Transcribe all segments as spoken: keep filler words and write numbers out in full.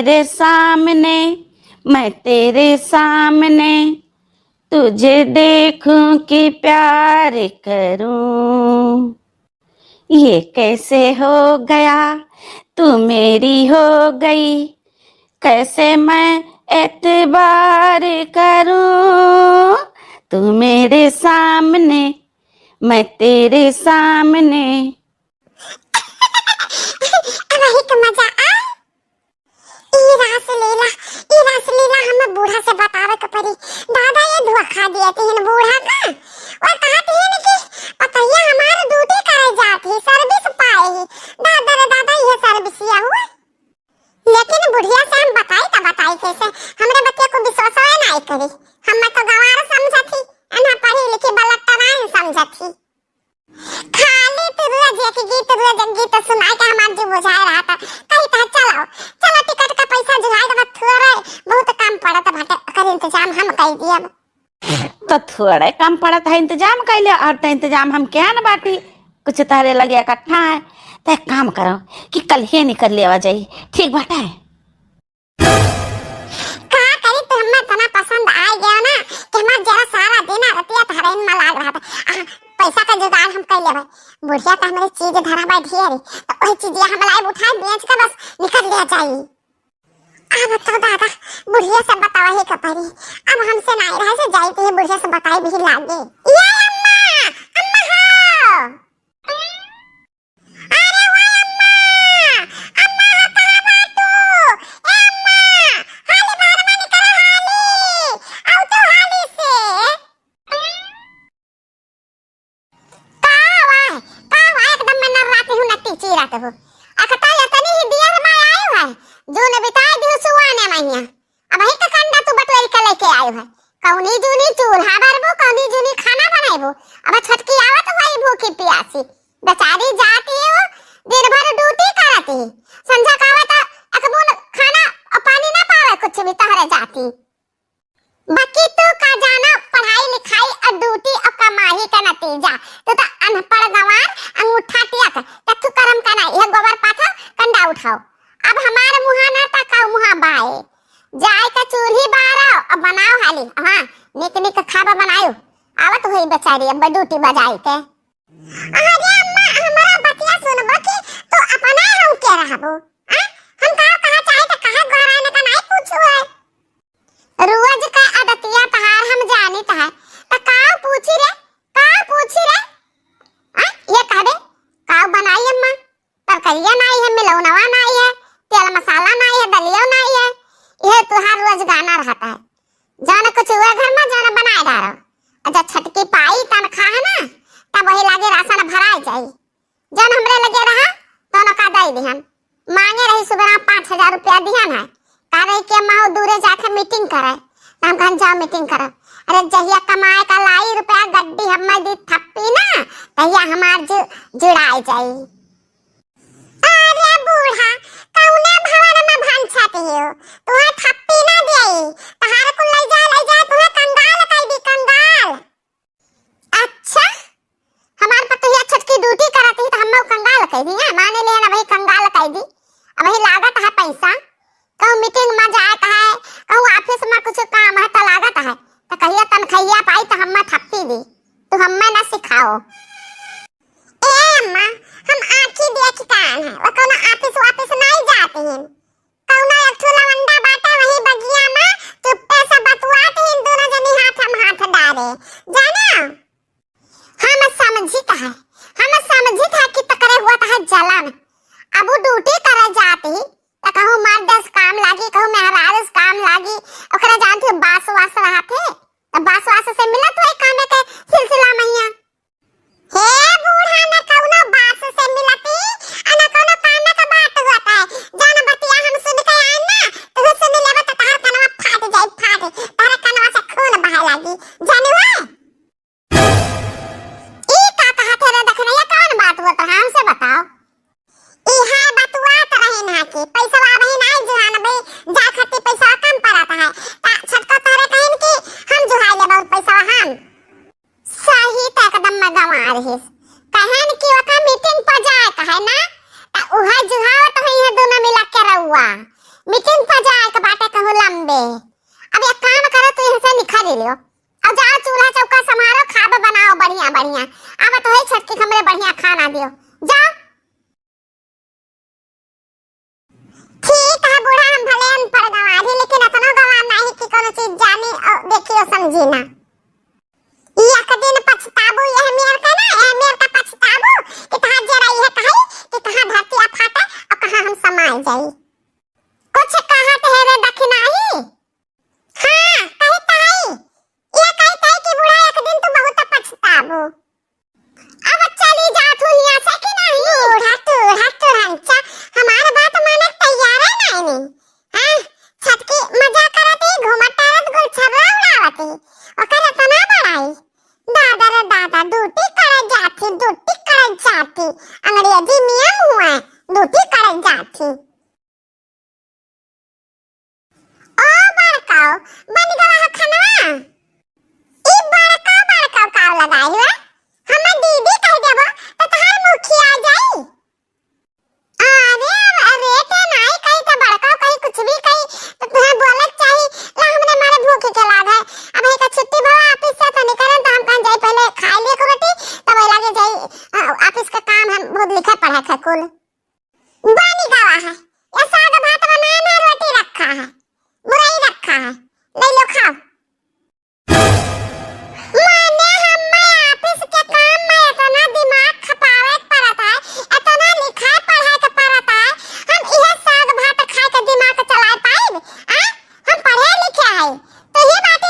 तेरे सामने, मैं तेरे सामने, तुझे देखूं कि प्यार करूं। ये कैसे हो गया, तू मेरी हो गई, कैसे मैं एतबार करूं। तू मेरे सामने, मैं तेरे सामने। अब वही तो मजा आ। ई रासलीला, ई रासलीला हमें बूढ़ा से बतावे के पड़ी। दादा, ये धोखा दिए थे इन बूढ़ा का। और कहा थे कि पतैया हमार ड्यूटी करे जात ही, सर्विस पाए ही। दादा रे दादा, ये सर्विसिया हुआ। लेकिन बुढ़िया से हम बताई त बताई कैसे? हमरे बतिया को विश्वास नहीं करी। हम तो गंवार समझत ही, अना पढ़ी लिखी बलट्टराइन समझत ही। खाली तू रोज एक गीत, रोज एक गीत सुनाई के हमार जी बुझाए रहा था। कही था, "चलो, चलो, टिकट का पैसा जुगाड़ दे, थोड़े बहुत काम पड़त बाटे, ओकर इंतजाम हम कई दियब।" तो थोड़े काम पड़त है, इंतजाम कई ले, और तो इंतजाम हम क्या न बाटी, कुछ तहरे लगे इकट्ठा है। तो एक काम करो कि कल ही निकल लेवा जाई, ठीक बाटे? का करी, तू हमें इतना पसंद आ गया ना कि हमार जरा सारा दिन रतिया तहरे में लाग रहा था। आ, पैसा का जुगाड़ हम कर लेबै। बुढ़िया का हमरे चीज धरा बा ढेर, तो वही चीजिया हम लाए उठाए बेच के बस निकल लिया जाई। अब तो दादा, बुढ़िया से बतावा ही का पड़ी। अब हमसे ना रहा से जाई, तो ये बुढ़िया से बताई भी लागे। ये अम्मा, अम्मा हो। अरे वाह अम्मा, अम्मा हो कहाँ बाटू? ए अम्मा, हाली बाहर में निकल हाली, आउ तो हाली से। का वाह, का वाह, एकदम में नर्राती हूँ, नट्टी चीरत हूँ। अखता यतनी ही दियर में आयु है, जून बिताए दियो सुआने मैया। अबही का कंडा तू बटोरी के लेके आयु है। कौनी जूनी चूल्हा भरबू, कौनी जूनी खाना बनाइबू। अब छोटकी आवत हुई भूखी पियासी। बेचारी जाती है वो, दिन भर ड्यूटी करती। संझा का आवत एक बूंद खाना और पानी ना पावे, कुछ भी तहरे जाती। बाकी तू का जाना पढ़ाई लिखाई और ड्यूटी और कमाई का नतीजा। तू तो अनपढ़ गंवार, अंगूठा टियक, तू करम का ना, यह गोबर पाथो, कंडा उठाओ। अब हमार मुहा ना ता का मुहा बाए। जाए के चूल्ही बारो, अब बनाओ हाली। हाँ, निक निक खाबा बनायो। आवत हुई बेचारी अब ड्यूटी बजाई के। अरे अम्मा, हमरा बतिया सुनबो कि तू अपना हम के रहबो? आ? हम का कहा चाहे त कहा गोहराए न का नाई पूछू है। रोज का आदतिया तहार हम जानित है। त का पूछी रे? का पूछी रे? आ? ये कह दे, का बनाई अम्मा? तरकरिया नाई है, मिलौनवा नाई है, तेल मसाला नाई है, दलियो नाई है। यह तुहार रोज गाना रहता है। जौन कुछ हुआ घर में, जौन बनाए डारो। और जब छटकी पाई तनख्वाह है ना, तब वही लागे राशन भराए जाई। जौन हमरे लगे रहा, तौन का दई दिहन। मांगे रही सुबह पाँच हजार रुपया दिहन है। कह रही कि अम्मा हो दूरे जाके मीटिंग करे। त हम कहन जाओ मीटिंग करो। अरे जहिया कमाए का लाई रुपया गड्डी हमें दी थप्पी ना, तहिया हमार जु-, जुड़ाए जाई। अरे बूढ़ा, कौने भवन में भंछत हो? तुहे थप्पी ना देई, तहार कुल लई जा, लई जा, तुहे कंगाल कई दी, कंगाल। अच्छा, हमार पतोहिया छोटकी ड्यूटी करत ही त हम कंगाल कई दी, हैं? माने ले ना भाई कंगाल कई दी। अब वही लागत है पैसा, कहूँ मीटिंग में जाए का है, कहूँ ऑफिस में कुछ काम है त लागत है, त कहिया तनखैया पाई त हम्मा थप्पी दी, तू हम्मे ना सिखाओ। ए अम्मा, हम आँखी देख कान है, वो कौनो ऑफिस वाफिस नाई जाती हैं। कौनो एक ठो लवंडा बाटा वही बगिया में, चुप्पे से बतुआत ही दोनों जनी हाथ हम हाथ डारे। जाना? हम समझित है, हम समझित है कि तकरे हुआ त है जलन। अब वो ड्यूटी करे जाती, त कहूँ मर्द से काम लागी, कहूँ मेहरारू से काम लागी, ओकरे जानत हो बास वास रहत है, त बास वास से मिलत हुई कामे के सिलसिला में हियाँ। हे बूढ़ा, न कौनो बास से मिलती, आ न कौनो कामे के बात होत है। जौन बतिया हम सुन के आए ना, तू सुन लेबे त तहार कनवा फाट जाई, फाट। तहरे कनवा से खून बहे लागी। जानू है? ई का कहत है रे दखनैया, कौन बात होत है, हमसे बताओ। इहे बतुआत रहिन है कि पैसवा अबही नाई जुहान बे, जा खती पैसवा कम पड़त है। ता छोटका तोहरे कहिन कि हम जुहाई लेबे और पैसवा हम। लियो। अब जाओ चूल्हा चौका संभारो, खाब बनाओ बढ़िया बढ़िया। अब तो है छटकी हमरे बढ़िया खाना दियो। जाओ। ठीक है बूढ़ा, हम भले अनपढ़ गंवार ही, लेकिन इतना गंवार नहीं कि कोनो चीज जानी और देखी और समझी ना। एक दिन पछताबू, यह मेर का ना, यह मेर का पछताबू कि तहार जरा यह कही कि कहाँ धरती आ फाटे और कहाँ हम समाए जाई। कुछ कहत है रे दखिनाही। हाँ, कही ताई, यह कही ताई कि बूढ़ा एक दिन तू बहुत पछताबू। अब चली जात हूँ यहाँ से कि नहीं? बूढ़ा टूढ़ा टूढ़ंचा हमार बात माने तैयार है नहीं। हाँ, छटकी मजा करत ही, घूमत टहरत गुलछर्रा उड़ावत ही। ओकर इतना बड़ाई। दादा रे दादा, ड्यूटी करे जात ही, ड्यूटी करे जात ही। अंग्रेजी नियम हुआ, ड्यूटी करे जात ही। ओ बड़काऊ, बन गवा है खनवा? ई बड़का बड़का काव लगाई हुआ? हमर दीदी कह देबो तो तहार मुखिया जाई। अरे, अरे, ते नाई कही तो बड़काऊ कही कुछ भी कही तो तुम्हें बोलक चाही। ला हमरे मारे भूख के लाग है। अब है का छुट्टी भवा ऑफिस से तो निकलन तो हम कहाँ जाई पहले खाई लिए को रोटी तब वही लागे जाई। अ, ऑफिस का काम हम बहुत लिखा पढ़ा था कुल। बनी गवा है। ये साग भात बनाए ना, रोटी रखा है, मुरई रखा है, ले लो खाओ। माने हम्मे ऑफिस के काम में इतना दिमाग खपावे के पड़त है, इतना लिखाए पढ़ाए के पड़त है, हम इहे साग भात खाए के दिमाग चलाए पाइब? आ? हम पढ़े लिखे है, तो ये बात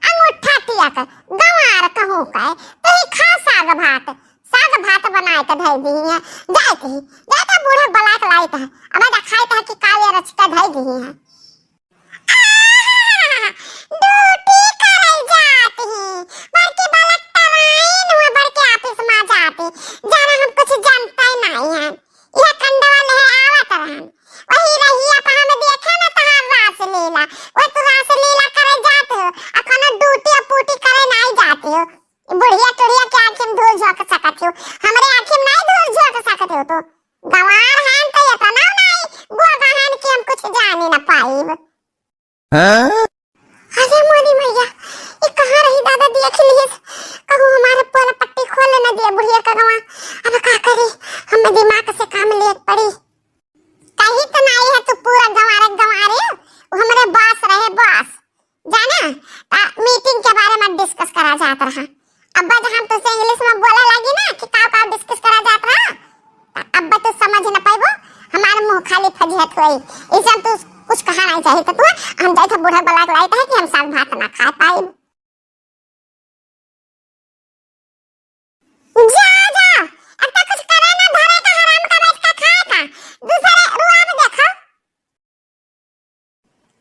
अंगूठा टिया के, गंवार कहूँ का, तो ही खा साग भात। साग भात बनाए के धई दिही है। जाए के ही, जाए के बूढ़ा बलाक लाइत है। अब जा खाइत है कि काले रच के धई दिही है। आहा, ड्यूटी करे जात ही, बड़की बलक टराइन हुआ, बड़के ऑफिस में जात ही। जाना हम कुछ जानते नहीं हैं। यह कंडवा ले आवत रहन। वही रहिया पर हम देखे न तहार रासलीला। वो तू रासलीला करे जात हो, आ कोनो ड्यूटी और पूटी करे नहीं जात हो। बुढ़िया टुढ़िया के आँखी में धूल झोंक सकत हो, हमरे आँखी में नहीं धूल झोंक सकत हो। तो गंवार हन तो इतना नहीं गोगा हन कि हम कुछ जाने न पाइब। हाँ? अरे मोरी मैया, ये कहाँ रही दादा, देख लिए कहूँ हमारे पोला पट्टी खोल न दिया बुढ़िया का गंवार। अब का करी, हमें दिमाग से काम लिए पड़ी। कहीं तो नहीं है तू पूरा गंवारे गंवारे, वो हमारे बॉस रहे बॉस। जाना, ता मीटिंग के बारे में डिस्कस करा जात रहा। अब्बा जब हम तुझसे इंग्लिश में बोले लगी ना कि का का डिस्कस करा जात रहा, ता अब्बा तू समझ न पाइबो, हमार मुंह खाली फजीहत होई। इसे हम तू कुछ कहा नहीं चाहिए तो तू, हम जाए थे बूढ़ा बलाक लाइत है कि हम साग भात ना खा पाइब। जा, जा, अब तो कुछ करे ना धरे का, हराम का बैठ के खाए का, दूसरे रुआब देखो।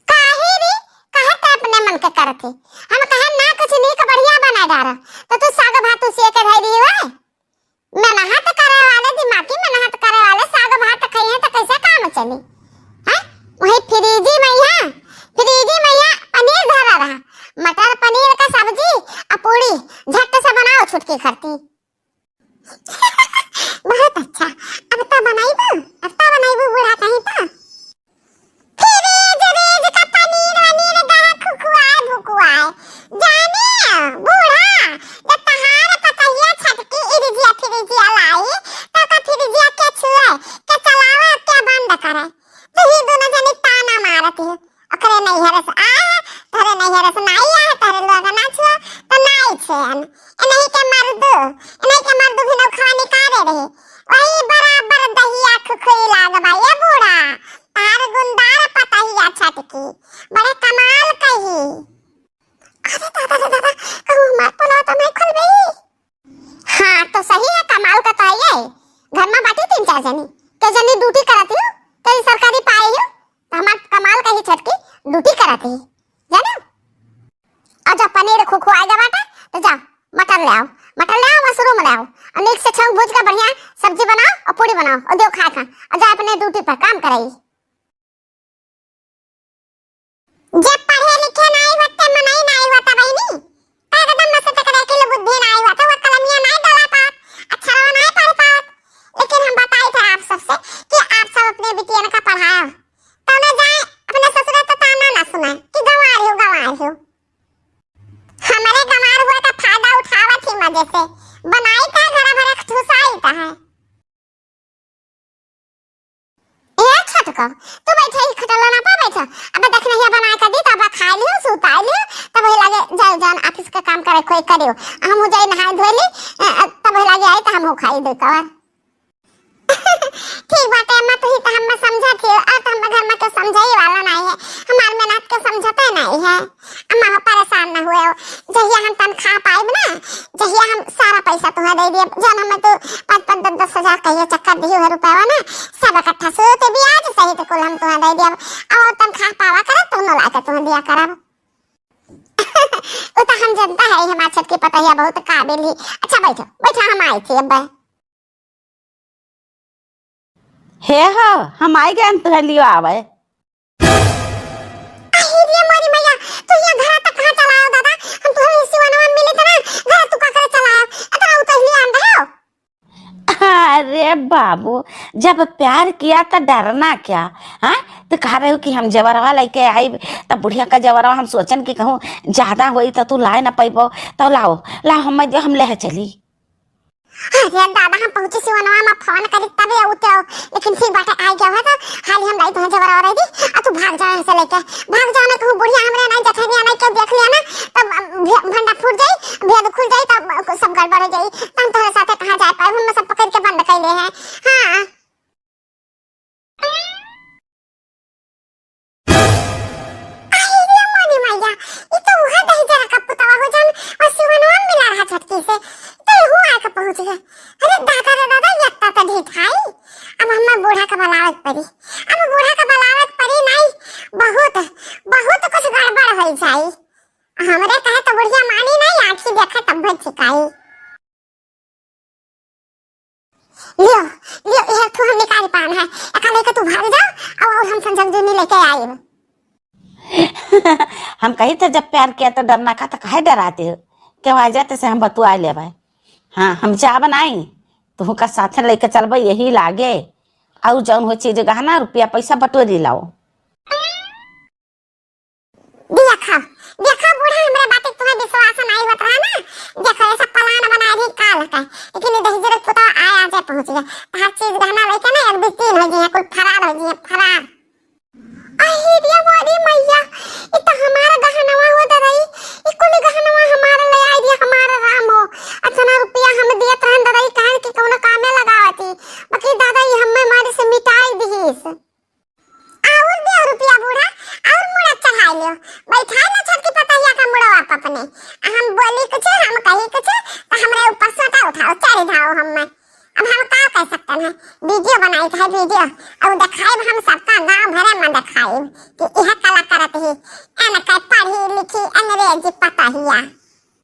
काहे रे, काहे ते अपने मन के करत है? हम कहे ना कुछ नीक बढ़िया बना डारा, तो तू साग भात उसिए के धई दी हुए। मेहनत करे वाले, दिमागी मेहनत करे वाले साग भात खाइए तो कैसे काम चली? हैं? वही फ्रिजी में यहाँ, फ्रिजी में यहाँ पनीर धरा रहा, मटर पनीर का सब्जी आ पूड़ी, झट से बनाओ छुटकी खरती। बहुत अच्छा। अब तो बनाइबू, अब तो बनाइबू बूढ़ा कहीं तो। फ्रिज व्रिज का पनीर वनीर गए खुखुआए भुकुआए। जाने बूढ़ा, जब तहार पतहिया छटकी इरिजिया फिरिजिया लाई, तो का फ्रिजिया के छुए, के चलावे, के बंद करे? तू ही दोनों जनी ताना मारत ही। ओकरे नैहर से आए, तोरे नैहर से नाई आए, तोरे लोग ना छुआ, तो नाई छेन। ए नहीं के मर्दू, ए नहीं के मर्दू भी नौखवा निकाले रही। वही बराबर दहिया खुखुई लाग बा, ये बूढ़ा, तार गुंदार पतहिया छटकी, बड़े कमाल कही। अरे दादा रे दादा, कहूँ हमार पोलवा तो नहीं खुल गई। हाँ, तो सही है, कमाल का तो है ये। घर में बाटी तीन चार जनी, के जनी ड्यूटी करत ही, के सरकारी पाए ही, तो हमार कमाल का ही छटकी ड्यूटी करत ही, जानो? और जब पनीर खुखुआएगा बाटा, तो जाओ, मटर ले आओ, मटर ले आओ, मशरूम ले आओ, और नीक से छौंक भूज का बढ़िया सब्जी बनाओ और पूड़ी बनाओ और देव खाए खा, और जाओ अपने ड्यूटी पर काम करे। जे पढ़े लिखे नाई होते, मनई नाई होता बहिनी, तो एकदम मस्त एकरे अकिल बुद्धि नाई होता, वो कलमिया नाई डला पावत, अक्षरवा नाई पढ़ पावत। लेकिन हम बताई थे आप सबसे कि आप सब अपने बिटियन का पढ़ाओ, तो ना जाए अपने ससुरे तो ताना ना सुनाए कि गंवार हो, गंवार हो। जैसे बनाई का घरा भरे ठुसाई का है। ए छोटको, तू बैठे ही खटोला ना पा बैठो। अब देख नहीं बना के दी, तब खा लियो, सुता लियो, तब वही लागे जाओ जान ऑफिस का काम करे कोई करियो। हम हो जाए नहाए धोए ली, अ, अ, तब वही लागे आई तो हम हो खाई दे कवर। ठीक बाटे अम्मा, तू ही तो हमें समझत ही, और तो हमें घर में केहू समझाई वाला नहीं है, हमार मेहनत के समझते नहीं है। अम्मा हो परेशान न हुए हो, जहिया हम तनख्वाह पाइब ना, जहिया हम सारा पैसा तुम्हें दे दिए, जौन हमें तू पाँच पाँच दस दस हजार कहिए चक्कर दिए हुए रुपया ना, सब इकट्ठा सूद ब्याज सहित कुल हम तुम्हें दे दिए। और तनख्वाह पावा करे तो हम ला के तुम्हें दिया करब। वो तो हम जनता है, हमार छोटकी पतोहिया बहुत काबिल ही। अच्छा बैठो, बैठो, हम आई थी अब। हे हो, हम आई गए, हम तुहे लियो आवे। अरे रे मोरी मैया, तू ये घर तक कहाँ चला आयो दादा? हम तुहे सिवनवा में मिले थे ना, घर तू का करे चला आयो? इतना उतरली आन रहे हो? अरे बाबू, जब प्यार किया तो डरना क्या? हाँ, तो कहा रहे हो कि हम जवरवा लेके आई, तब बुढ़िया का जवरवा हम सोचन कि कहूँ ज्यादा होई तो तू लाए ना पैबो, तो लाओ, लाओ, हम जो हम ले चली। अरे दादा, हम पहुँचे सिवनवा में फोन करी तबे उते हो, लेकिन ठीक बाटे आई गया है तो हाली हम लाई तुहे जवरवा रह दी, आ तू भाग जाओ यहाँ से लेके, भाग जाओ, नहीं कहूँ बुढ़िया हमरे नहीं जठनिया नहीं क्यों देख लिया ना, तब भे-, भंडा फूट जाई, भेद खुल जाई, तब सब गड़बड़ हो जाई, तब तोहरे साथे कहाँ जाए पाए, हम सब पकड़ के बंद कर ले हैं। हाँ। अरे रे मोरी मैया, ई तो उहे दहिजरा का पुतवा हो जौन और सिवनवा में मिला रहा छोटकी से। तो इहू आके पहुँच गए। अरे दादा रे दादा, ये तो ढीठ आई। अब हमें बूढ़ा का बुलावत पड़ी। अब बूढ़ा का बुलावत पड़ी नहीं, बहुत, बहुत कुछ गड़बड़ हो जाई। हमरे कहे तो बुढ़िया मानी नहीं, आँखी देखे तब भी छिकाई। लियो, लियो, यह तू हम निकाल पान है। एका लेके तू भाग जाओ, और, और हम संजोग जुनी लेके आइब। हम कही थे जब प्यार किया तो डरना का, तो काहे डराते हो? केहू आ जाते से हम बतुआ लेबे। हाँ, हम जाब नाई, तुहू का साथे लेके चलबे यही लागे। और जौन हो चीज गहना रुपया पैसा बटोरी लाओ। देखो, देखो बूढ़ा, हमरे बात के तुम्हें विश्वास नहीं होत रहा ना। देखो, ऐसा plan बनाए रही काल का, लेकिन ये दहिजरे पुतवा आए, आज पहुँच गए। तो हर चीज गहना लेके ना एक दो तीन हो गई है, कुल फरार हो गई है, फरार। अरे रे मोरी मैया, ये तो हमारा गहनवा हो दरई, ये कुल गहनवा हमारा ले आई दिया, हमारा राम हो। इतना रुपया हम दियत रहन दरई, कहन कि कौनो कामे लगावती, बाकी दादा ये हमें मारे से मिटाई दिहिस। और दे रुपया बूढ़ा, और मुड़ा चढ़ाई लियो, बैठाई लो छोटकी पतहिया का मुड़वा पर अपने। हम बोली कुछ, हम कही कुछ, तो हमरे ऊपर सोटा उठाओ, चढ़ जाओ हम में। अब हम का कह सकते हैं, video बनाई है video, और दिखाई हम सबका गाँव भरे में दिखाई कि यह कला करत ही, एन के पढ़ी लिखी अंग्रेजी पतहिया।